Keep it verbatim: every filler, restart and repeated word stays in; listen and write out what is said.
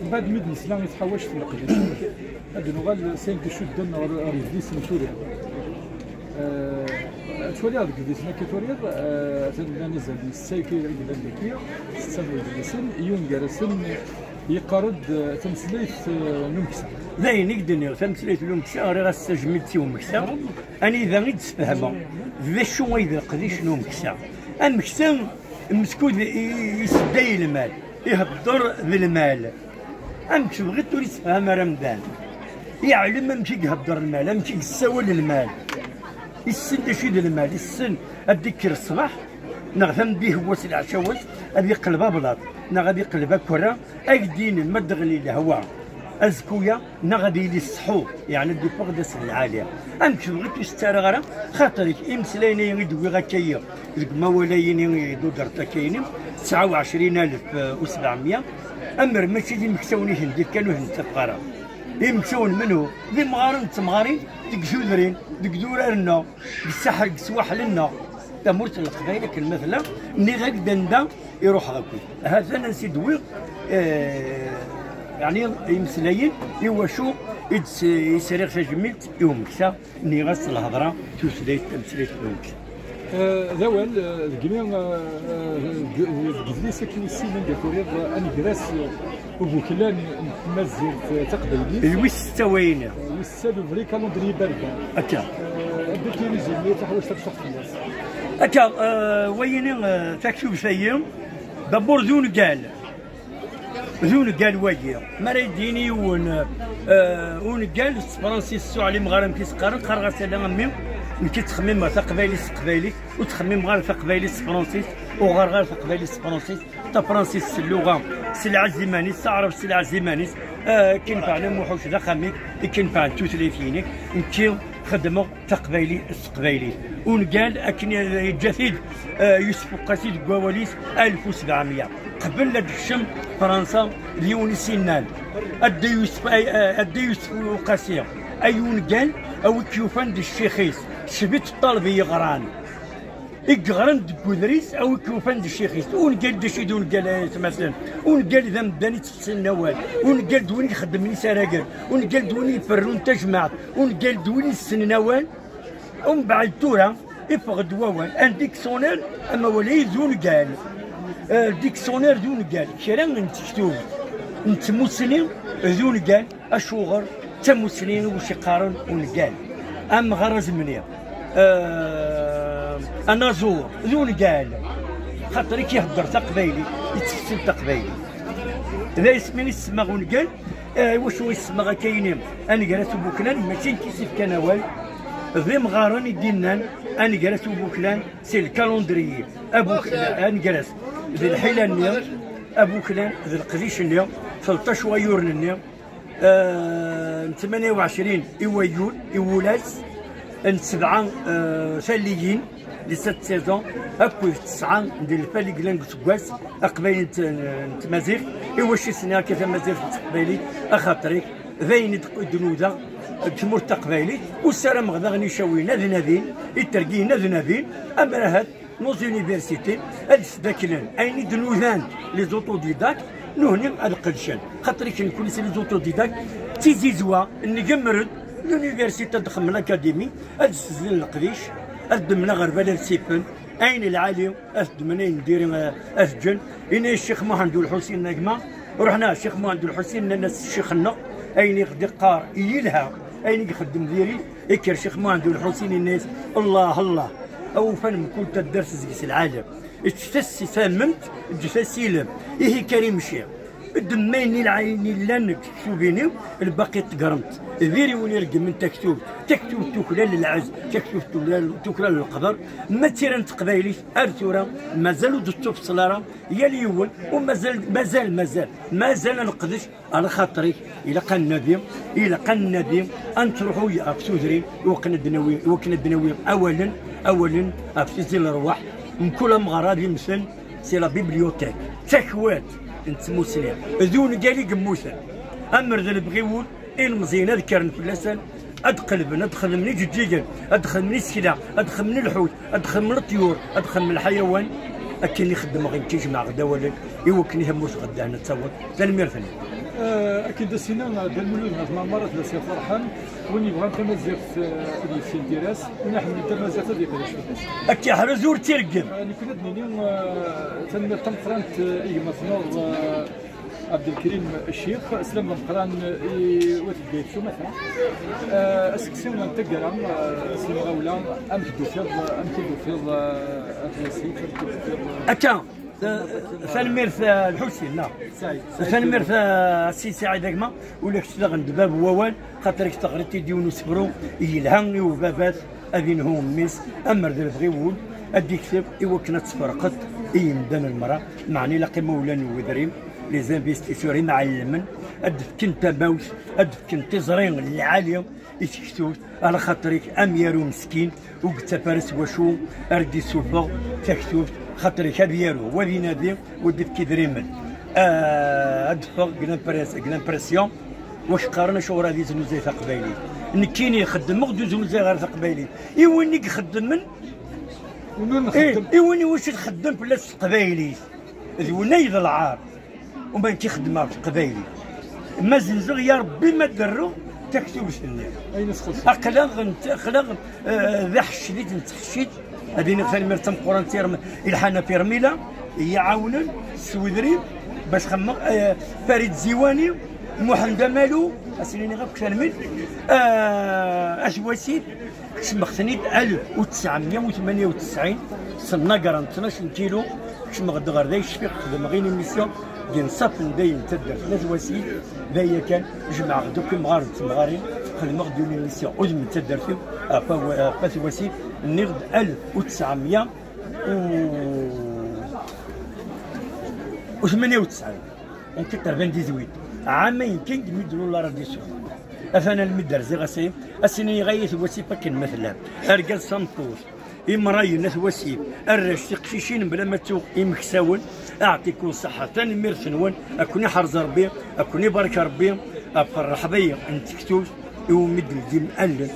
Mbeɛd mi d-nesla i tḥawact n leqdic, ad d-nuɣal s ayen d-icudden ɣer, ɣer yedlisen n turiḍ. Eh, ad twaliḍ deg yedlisen akka turiḍ, eh, atan llan azal n setta i yellan dagi, setta n yedlisen, yiwen gar-asen yeqqar-d, eh, tameslayt, eh, n umeksa. D ayen i k-d-nniɣ, tameslayt n umeksa, ɣriɣ-as tajmilt i umeksa, anida i d-sfehmeɣ d acu ay d leqdic n umeksa. Ameksa, meskud i, i, isedday lmal, ihedder d lmal. Amek tebɣiḍ ur yessefham ara amdan? Iɛlem amek i ihedder lmal, amek i yessawal lmal. Issen d acu i d lmal, issen ad d-ikker ṣṣbeḥ, neɣ tameddit n wass, leɛca wass, ad iqleb ablaḍ, neɣ ad iqleb akerra, ad d-yinin ma d-teɣli lehwa azekka-ya, neɣ ad yili ṣṣḥu, yeɛni ad d-iffeɣ d ass n lɛali. Amek tebɣiḍ ur s-ttaraɣ ara? Xaṭer-ik, imeslayen-ayi i d-wwiɣ akka-yi deg umawal-ayini i d-udreḍ akka-yini, tesɛa u ɛecrin alef u sebɛemya, amer mačči d imeksawen i ten-d-ifkan ur ten-ttafeɣ ara. Imeksawen menhu? D imɣaren d temɣarin deg tudrin, deg idurar-nneɣ, deg ssaḥel, deg swaḥel-nneɣ. Tamurt n Leqbayel akken ma tella, nniɣ-ak-d anda i ruḥeɣ akkit. Ha-t-an ansi d-wwiɣ, eh, yeɛni imeslayen i wacu i d-s-, i sriɣ tajmilt i umeksa, nniɣ-as lhedra, tutlayt, tameslayt n umeksa. Eh, d awal, eh, deg mi, eh, eh, deg, deg yidles-agi wis sin anda turiḍ, eh, anegras, eh, ubuklan n tmazirt, eh, taqbaylit. D wis setta wayini. Wis setta, le vrai calendrier berbère. Akka. Eh, anda k-yini zilmi taḥwaǧt ad tṣaḥ fell-as? Akka, eh, wayini, eh, taktubt-ayi, d'abord d ungal. D ungal wagi. Mi ara yi-d-yini yiwen, eh, ungal s tefransist, s uɛlim ɣer amek i s-qqaren, qqareɣ-as ala a mmi, nekk i ttxemmimeɣ taqbaylit s teqbaylit, ur ttxemmimeɣ ara taqbaylit s tefransist, ur ɣɣareɣ ara taqbaylit s tefransist, tafransist s lluɣa, s lɛezz iman-is, taɛrabt s lɛezz iman-is, eh, akken fɛen am uḥuc d axxam-ik, akken fɛen tutlayt-inek, nekki xeddmeɣ taqbaylit s teqbaylit. Ungal akken yeǧǧa-t-id, eh, Yusef Uqasi deg wawal-is alef u sebɛemya. Qbel ad d-tekcem Fransa d yiwen i s-innan, a Dda Yusef, ay, eh, a Dda Yusef Uqasi, ay ungal, a wi k-yufan d ccix-is, Cbit Ṭṭaleb i yeɣran. I yeɣran deg udris, a wi k-yufan d ccix-is. Ungal d acu i d ungal, ay atmaten? Ungal d amdan i ttfessin awal. Ungal d win i ixeddmen isaragen. Ungal d win i iferrun tajmaɛt. Ungal d win i issnen awal. Umbeɛd tura, iffeɣ-d wawal. Un dictionnaire, amawal-agi d ungal. Eh, dictionnaire d ungal. Kra n tektubt, n tmussni d ungal. Acuɣer? D tamussni i wac-iqqaren ungal. Amɣar azemni, eh, anaẓur, d ungal. Xaṭer i k-ihedder taqbaylit, i ttfessil taqbaylit. D asmi i s-semmaɣ ungal, eh, iwacu i s-semmaɣ akka-yini? Anegras ubuklan, mačči nekk i s-ifkan awal. D imɣaren i d-innan anegras ubuklan, c'est le calendrier. Abuklan, anegras d lḥila-nni, abuklan d leqdic-nni, tleṭṭac wayuren-nni, eh, n tmanya u ɛecrin i wayyur, i wulas, n sebɛa, eh, talliyin, les sept saisons, akked tesɛa n lfal i yellan deg useggas aqbayli n t-, n tmaziɣt. Iwacu i s-nniɣ akka tamaziɣt d teqbaylit? Axaṭer-ik, d ayen i d-, i d-nudaɣ deg tmurt taqbaylit, u ssarameɣ daɣen icawiyen ad nadin, itergiyen ad nadin, amer ahat nos universités ad sdaklen ayen i d-nudan les autodidactes, nuhni ad qedcen. Xaṭer-ik, nekkni s les autodidactes d tizizwa, ngemmer-d l'université ad nexdem l'académie, ad sezlen leqdic, ad ddmen aɣerbal ad sifen, ayen lɛali ad ddmen, ayen n diri, eh, ad ǧǧen. Ini Ccix Muḥend Ulḥusin n gma, ruḥna Ccix Muḥend Ulḥusin, nnan-as ccix-nneɣ, ayen i ɣ-d-iqqar yelha, ayen i ixeddem diri. Ikker Ccix Muḥend Ulḥusin, inna-yas: "Allah, Allah, a ufan mkul taddart seg-s lɛali, ǧǧet-as tamemt, ǧǧet-as ilem, ihi kker imci." Ddem ayen i lɛayen i llan deg tektubin-iw, lbaqi ṭeggremt. Diri win ireggmen taktubt. Taktubt tuklal lɛezz, taktubt tuklal, tuklal leqder. Ma d tira n teqbaylit, ar tura, mazal ur d-tettufṣel ara. Yal yiwen, u mazal, mazal, mazal, mazal ad neqdec. Ala xaṭer-ik, ilaq ad nnadi, ilaq ad nnadi, ad nettruḥu ɣef tudrin, iwakken ad d-nawi, iwakken ad d-nawi awalen, awalen ɣef tizi n lerwaḥ, mkul amɣar ad imten, c'est la bibliothèque, d takwaṭ n tmusni, d ungal i yemmuten. Amer d lebɣi wul, ilmeẓyen ad kkren fell-asen, ad qelben, ad xedmen iǧeǧǧigen, ad xedmen isekla, ad xedmen lḥut, ad xedmen leṭyur, ad xedmen lḥayawan. Akken i xeddmeɣ nekk, i jemɛeɣ-d awalen, iwakken i tamurt ɣer ddehn ad taweḍ. Tanemmirt-nni. Eh, akken d as-yenna Dda Lmulud n At Mɛemmer, ad d-as iferḥen, win yebɣan tamaziɣt, eh, ad yessintiras, win iḥemmlen tamaziɣt ad yeqdec fell-as. Ad k-yeḥrez ur tt-ireggem. Eh, nekkni ad d-nini, eh, tanemmirt tameqqrant, eh, i gma-tneɣ, eh, Abdelkrim Ccix, sslam ameqqran i wat Bgayet s umata. Eh, aseksi n taggara, eh, s lemɣawla, amek d-tufiḍ, amek i d-tufiḍ, eh, At Wasif, amek i d-tufiḍ, eh, Akka, eh, tanemmirt, eh, Lḥusin, neɣ? Saɛid, Saɛid. Tanemmirt, eh, a Si Saɛid a gma, ula kečč daɣen d bab n wawal, xaṭer i k-teɣriḍ-id yiwen usefru yelha i ubabat, ad inhu mmi-s, amer d lebɣi wul, ad d-ikteb i wakken ad tferqeḍ i yimdanen merra, meɛna ilaq imawlan n wedrim, les investisseurs, imɛellmen, ad d-fken tamawt, ad d-fken tiẓri n lɛali i tektubt, ala xaṭer-ik amyaru meskin, ur yettaf ara s wacu ara d-isuffeɣ taktubt, xaṭer-ik ad yaru, wa ad inadi, wa ad d-ifk idrimen. Ah, ad d-ffeɣ deg l'impress-, deg l'impression, wac qqaren acuɣer ad yeznuzay taqbaylit. Nekkini xeddmeɣ-d ur znuzayeɣ ara taqbaylit. I win i ixeddmen, Unu ih, nxeddem. I win i wacu txeddem fell-as teqbaylit. D win ay d lɛar. Uma nekk i xeddmeɣ ɣef teqbaylit. Ma zzenzeɣ, ya Rebbi, ma d-rreɣ taktubt-nni. Ayen i txuṣṣ. Aql-aɣ nt-, aql-aɣ, eh, d aḥecced i d-nettḥeccid. Ad iniɣ tanemmirt tameqqrant i Rem-, i lḥana Firmila, i yi-ɛawnen s wedrim bac xemmeɣ, eh, Farid Ziwani, Muḥend Amalu, ad sen-iniɣ akk tanemmirt, eh, At Wasif, kecmeɣ-ten-id alef u tesɛemya u tmanya u tesɛin, s nnager n tnac n kilu, kecmeɣ-d ɣer da, cfiɣ xedmeɣ une émission d inṣafen dayen n taddart n At Wasif, d aya kan, jemɛeɣ-d akk imɣaren d temɣarin, xedmeɣ-d une émission, udem n taddart-iw, ɣef At Wasif, nniɣ-d alef u tesɛemya u tmanya u tesɛin, en quatre-vingt-dix-huit, ɛamayen kan deg mi d-lul la radio sur. Atan almi d-rziɣ asayen, ass-nni ɣaya-t wasif akken ma tellam. Argaz s ameṭṭut, imrayen, at wasif, arrac, tiqcicin, bla ma ttuɣ imeksawen, aɛṭikum ṣṣeḥḥa, tanemmirt-nwen, ad ken-iḥrez Rebbi, ad ken-ibarek Rebbi, ɣef rreḥba-yi n tektubt, iwumi d-ldim allen.